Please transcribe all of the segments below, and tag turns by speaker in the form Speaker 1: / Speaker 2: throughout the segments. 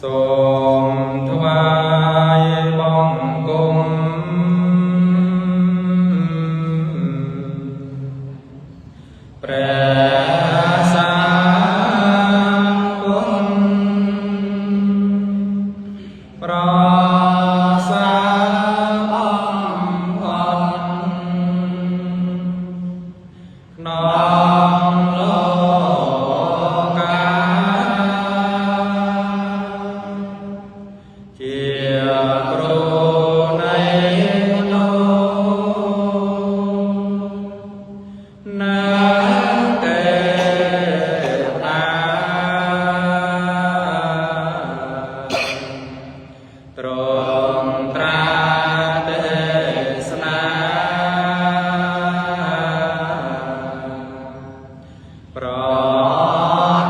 Speaker 1: សូមថ្វាយបង្គំព្រះសាគុណប្រសាបំផុតក្នុងលោកាជាគ្រូនៃមនុស្សនិងទេវតាទ្រង់ត្រាទេសនាប្រ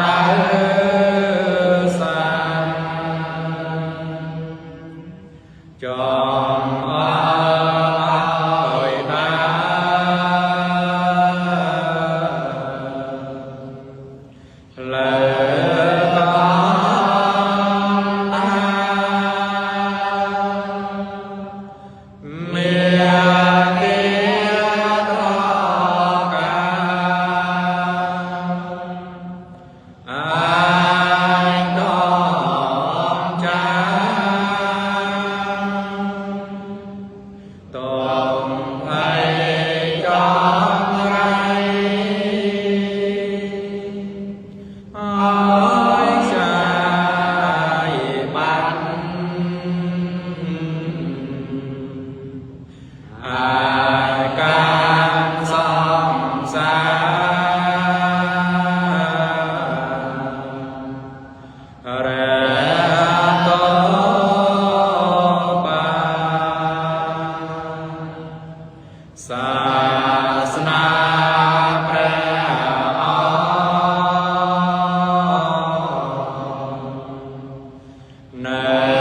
Speaker 1: ដៅសានចង់អល់ឲ្យដើរលើកតាមេគាត្រកាអាចដំចាតមភ័យចងរៃអើយចាយបាត់អាចកានសង្សាររតបាសាសនាព្រះអង្គនៅ